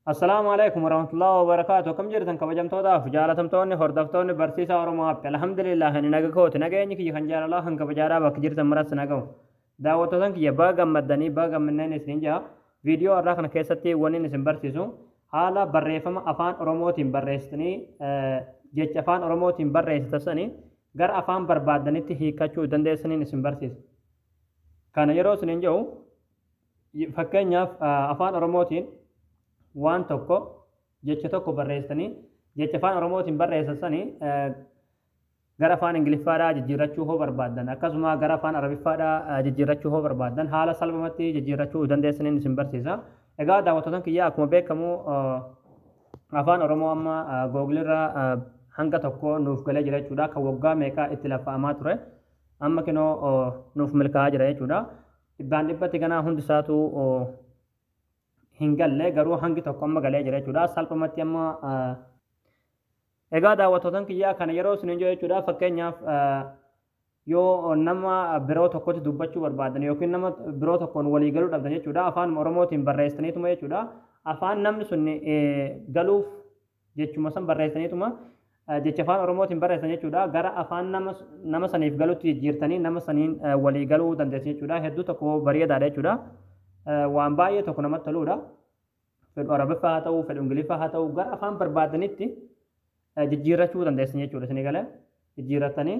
Assalaamu alaikum warahmatullahi wabarakaatu. Akkam jirtan, kabajamtootaaf jaalatamtoonni hordoftoonni Barsiisaa Oromoo App? Alhamdulillah, ani naga kooti. Nageenyi kiyya kan jaalalaa kan kabajaadhaa bakka jirtan maratti nagahu. Daawwattootan kiyya, baga gammaddanii, baga gammanneen isin jaa. Viidiyoo har'aa kana keessatti wanni isin barsiisu haala barreeffama Afaan Oromootiin barreessitanii, jecha Afaan Oromootiin barreessitan sanii gara afaan barbaaddanitti hiikkachuu dandeessaniin isin barsiisa. Kana yeroo isiniin jedhu, fakkeenyaaf Afaan Oromootiin waan tokko, jecha tokko barreessitanii, jecha Afaan Oromootiin barreessan sanii gara Afaan Ingiliffaadhaa jijjiirrachuu hoo barbaaddan, akkasuma gara Afaan Arabiffaadhaa jijjiirrachuu hoo barbaaddan, haala salphumatti jijjiirrachuu dandeessaniin isin barsiisa. Egaa daawwattootan kiyya, akkuma beekamu Afaan Oromoo amma Google irra hanga tokko nuuf galee jira jechuudha. Kan waggaa meeqaa itti laffa'amaa ture amma kinoo nuuf milkaa'aa jira jechuudha. Dhibbaan dhibbatti ganaa hundi isaatu hin galle, garuu hangi tokko amma galee jira jechuudha. Salphumatti amma egaa daawwattootan kiyyaa, kana yeroo isin jedhu jechuudha, fakkeenyaaf yoo nama biroo tokkotti dubbachuu barbaadan yookiin nama biroo tokkoon walii galuu dhabdan jechuudha, Afaan Oromootiin barreessitaniituma jechuudha, afaan namni sun galuuf jechuma san barreessitaniituma, jecha Afaan Oromootiin barreessan jechuudha, gara afaan nama saniif galutti jijjiirtanii nama saniin walii galuu dandeessan jechuudha. Hedduu tokko bareedaadha jechuudha. Waan baay'ee tokko namatti toluudha. Fedhu Arabiffaa haa ta'u, fedhu Ingiliffaa haa ta'u, gara afaan barbaadanitti jijjiirrachuu dandeessan jechuudha. Isinii galee jijjiirratanii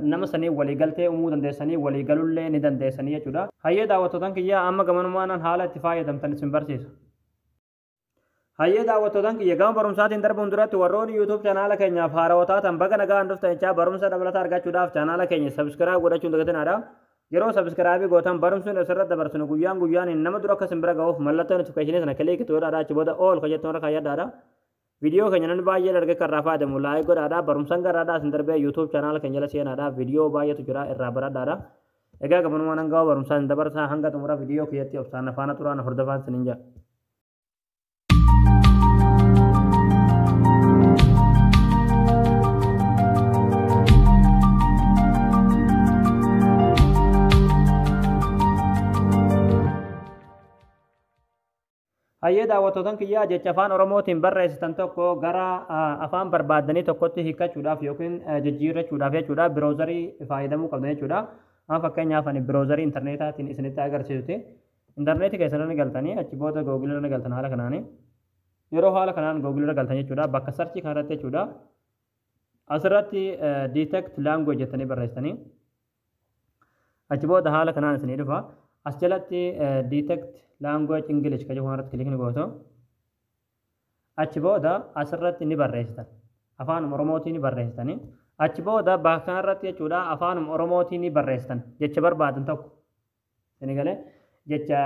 nama sanii walii galtee uumuu dandeessanii, walii galullee ni dandeessanii jechuudha. Hayyee daawwattootan kiyya, amma gamanumaan haala itti fayyadamtan isin barsiisa. Hayyee daawwattootan kiyya, gama barumsaatiin darbuun duratti warroonni YouTube chaanaala keenyaaf haarawaa taatan baga nagaan dhuftan jechaa, barumsa dabalataa argachuudhaaf chaanaala keenya subscribe godhachuun dagatinaadha. Yeroo subscribe gootan barumsi asirratti dabarsinu guyyaan guyyaan nama dura akka isin bira ga'uuf mallattoo notification sana click godhaadha. Achi booda all ka jettu irra kaayyadhaadha. Viidiyoo keenya namni baay'ee arge kan irraa fayyadamu like godhaadha. Barumsaan garaadhaa isin darbee YouTube chaanaala keenya jala seenaadha. Viidiyoo baay'eetu jira, irraa baradhaadha. Egaa gabanumaan hanga barumsaan isin dabarsaa, hanga xumura viidiyoo kiyyatti obsaan faana turaan hordofaan isiniin jedha. Hayyee daawwattootan kiyyaa, jecha Afaan Oromootiin barreessitan tokko gara afaan barbaaddanii tokkotti hiikkachuudhaaf yookiin jijjiirrachuudhaaf jechuudha, browserii fayyadamuu qabdan jechuudha. Amma fakkeenyaaf ani browserii intarneetaatiin isinitti agarsiisuti. Intarneetii keessan irra galtanii, achi booda Google irra galtan haala kanaani. Yeroo haala kanaan Google irra galtan jechuudha, bakka searchii kanarratti jechuudha. Asirratti "detect language" jettanii barreessitanii. Achi booda haala kanaan isinii dhufa. As jalatti "detect language English" kan jedhu kanarratti click ni gootu. Achi booda asirratti ni barreessitan. Afaan Oromootiin ni barreessitanii. Achi booda bakka kanarratti jechuudha, Afaan Oromootiin ni barreessitan jecha barbaadan tokko. Isin galee, jecha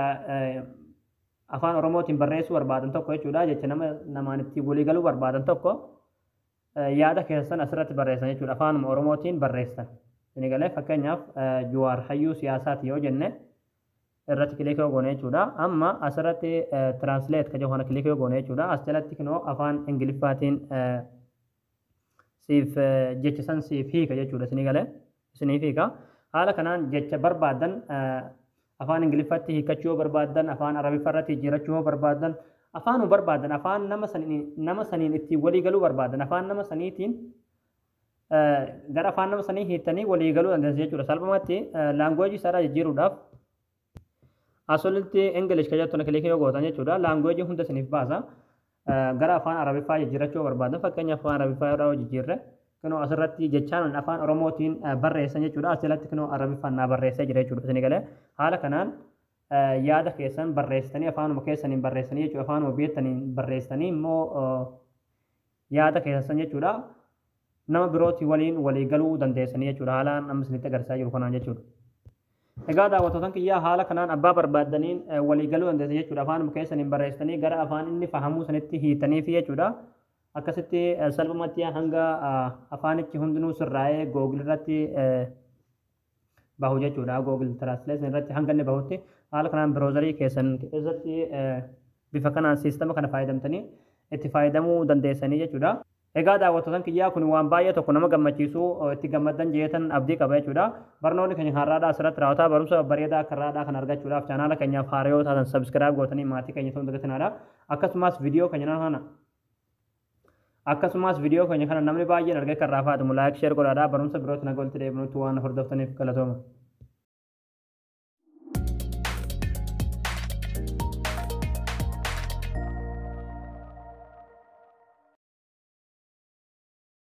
Afaan Oromootiin barreessuu barbaadan tokko jechuudha. Jecha nama namaan ittiin walii galuu barbaadan tokko yaada keessan asirratti barreessan jechuudha. Afaanuma Oromootiin barreessan. Isin galee, fakkeenyaaf "Jawaar hayyuu siyaasaati" yoo jenne, irratti click yoo goone jechuudha. Amma asirratti "translate" kan jedhu kana click yoo goone jechuudha. As jalatti kinoo Afaan Ingiliffaatiin siif jecha san siif hiika jechuudha. Isinii galee, isiniif hiika. Haala kanaan jecha barbaadan Afaan Ingiliffaatti hiikkachuu yoo barbaaddan, Afaan Arabiffaa irratti jijjiirachuu yoo barbaaddan, afaanuma barbaadan, afaan nama saniin ittiin walii galuu barbaadan, afaan nama saniitiin gara afaan nama sanii hiittanii walii galuu dandeessu jechuudha. Salphumatti languageii isaadhaa jijjiiruudhaaf asolitti "English" kan jettu click yoo gootan jechuudha, languageii hunda isiniif baasa. Gara Afaan Arabiffaa jijjiirachuu yoo barbaadan, fakkeenyaaf Afaan Arabiffaa yoo jijjiirre, kunoo asirratti jechaan Afaan Oromootiin barreessan jechuudha. As jalatti kunoo Arabiffaan naa barreessee jira jechuudha. Isinii galee, haala kanaan yaada keessan barreessitanii, afaanuma keessaniin barreessanii jechuudha. Afaanuma beektaniin barreessitanii immoo yaada keessan jechuudha, nama birootii waliin walii galuu dandeessanii jechuudha. Haalaan amma isinitti agarsiisaa jiru kanaan jechuudha. Egaa daawwattootan kiyyaa, haala kanaan abbaa barbaaddaniin walii galuu dandeessan jechuudha. Afaanuma keessaniin barreessitanii gara afaan inni fahamuu sanitti hiitaniifi jechuudha. Akkasitti salphumatti hanga afaanichi hundinuu sirraa'ee Google irratti bahu jechuudha. Google Translation irratti hanga inni bahutti haala kanaan browserii keessan keessatti bifa kanaan siistama kana fayyadamtanii itti fayyadamuu dandeessanii jechuudha. Egaa daawwattoota kiyyaa, kun waan baay'ee tokko nama gammachiisu, itti gammaddan jeetan abdii qaba jechuudha. Barnoonni keenya har'aadhaa asirratti raawwataa. Barumsa bareedaa akka har'aadhaa kan argachuudhaaf chaanaala keenyaaf haaraa yoo taatan subscribe gootanii maatii keenya ta'uu dagatinaadha. Akkasumas viidiyoo keenya kana namni baay'een argee kan irraa fayyadamu like, share godhaadha. Barumsa birootti naga walitti deebinutti waan hordoftaniif galatooma.